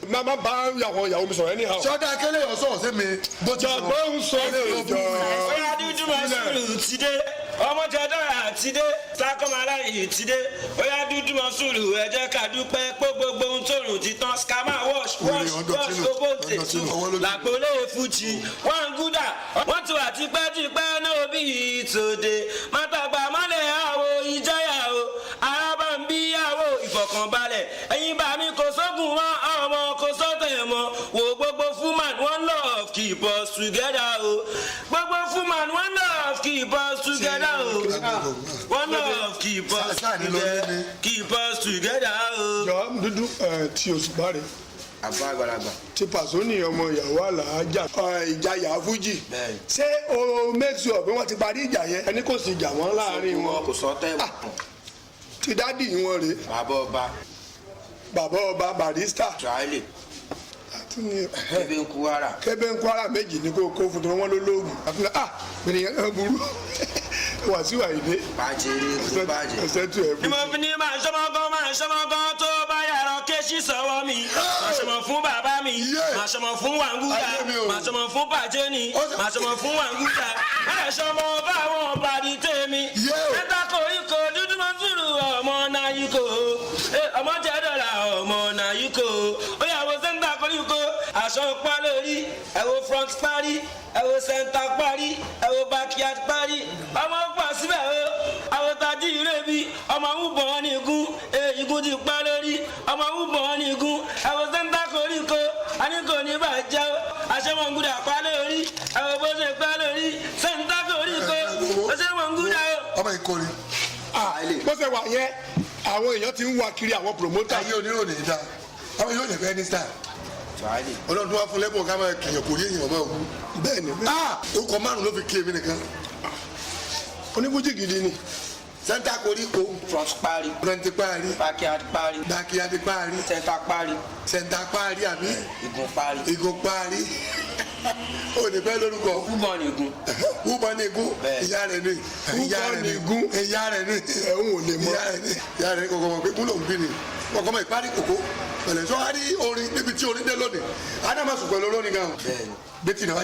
Má bá àwọn ìyàwó mi sọ̀rọ̀ anyhow. Sọdá kélé yọ sọ̀rọ̀ sí mi bó ti sọ̀rọ̀. Jọ̀gbọ́n ń sọ jọ. Oya, dúdú mọ̀sùlù ti dé, ọmọ jẹdọ́ra ti dé, sákọ́mọláyì ti dé. Oya, dúdú mọ̀sùlù, ẹ jẹ́ ká dúpẹ́ pé gbogbo ohun tó rùn ti tán. Skama wash wash wash owó tètú làgbólé fújì wọn gúdà, wọ́n ti wà tipẹ́tipẹ́ náà bí ìtòdè mátàgbà mọ́lẹ̀ àwọ̀ ìjáyà o, arábà ń bí àwọ̀ ìfọ̀kànbalẹ̀. Ẹ̀yin bá mi kò sógun mọ́, ọmọ kò sọ́tẹ̀ mọ́. Wo gbogbo fuman, one love, keep us together o. Gbogbo fuman, one love, keep us together o. One love, keep us together, keep us together o. Jọ, dúdú ẹ tí oṣù bá rè. Àbá àgbàlagbà. Ti pàṣọ ní ọmọ ìyàwó àlàájá ìjayà fújì. Bẹ́ẹ̀ni. Ṣé o make sure pé wọ́n ti parí ìjà yẹn, ẹni kò sì jà wọ́n láàrin wọn? Kò sọ tẹ́. Ti daddy wọn rèé. Bàbá ọba. Bàbá ọba Barrister. Israeli. Àti ní. Kébé ń Kwara. Kébé ń Kwara méjì ní kó kó fún tó wọn ló lóògùn àti ní, ah, ènìyàn náà burú, Wàsíù Àyìndé. Bàjẹ́ eré bàjẹ́. Ẹsẹ̀ tù ẹ Ni fún. mo fi ní máa ṣọmọ gan, máa ṣọmọ gan, tó bá yàrá kéṣì sọ́wọ́ mi, máa ṣọmọ fún bàbá mi, máa ṣọmọ fún wàngúdà. Ayé mi o. Máa ṣọmọ fún bàjẹ́ni, máa ṣọmọ fún wàngúdà, máa ṣọmọ báwọn bàdí tèmi. Mẹ́ta koríko, dúdú mọ́ sùúrù, ọmọ náà yìí kò, ọmọ jẹ́ dọ́là, ọmọ náà yìí kò. Ó yà wo sẹ́ńtà koríko, aṣọ pa lórí, ẹ wo front parí, ẹ wo center parí, ẹ wo backyard parí, ọmọ pọ̀ síbẹ̀ o. Àwọn tají ìrèbí, ọmọ ń bọ̀ ní igun, igun ti pa lórí, ọmọ ń bọ̀ ní igun. Ẹ wo center koríko, a ní kò ní bàjẹ́ o. Aṣẹ́wọ̀ngúdà pa lórí, ẹ wo bó ṣe pa lórí, center koríko, aṣẹ́wọ̀ngúdà o. Ọmọ ìkórè. Ah, bó ṣe wà yẹn, àwọn èèyàn ti ń wá kiri, àwọn promoter. Ayé oníròyìn dá àwọn yóò lè fẹ́ ní star. Israeli. Ọlọ́run tó wá fún lẹ́bùn ká máa kìyàn kò yé èèyàn máa wú. Bẹ́ẹ̀ ni. Ah, orúkọ márùn ló fi kí èmi nìkan. Onífújì gidi ni. Center koríko. Front parí. Front parí. Backyard parí. Backyard parí. Center parí. Center parí àbí? Igun parí. Igun parí, ó ní fẹ́ lórúkọ. Kúbọ̀n ní igun. Wúbọ ní igun. Bẹ́ẹ̀. Ìyá rẹ̀ ni, ìyá rẹ̀ ni. Wúbọ ní igun. Ìyá rẹ̀ ni. Ẹ̀hún ò lè mọ. Ìyá rẹ̀ ni, ìyá rẹ̀ ni. Kọ̀kọ́ mọ̀ pé kúlò ń bí ni kọ̀kọ́ mọ̀ ìparí kòkó pẹ̀lẹ́ sọ wá rí orin níbi tí orin dé lónìí, ádámà sùn pẹ̀lú olórin gan. Bẹ́ẹ̀ni. Bẹ́tì náà wá.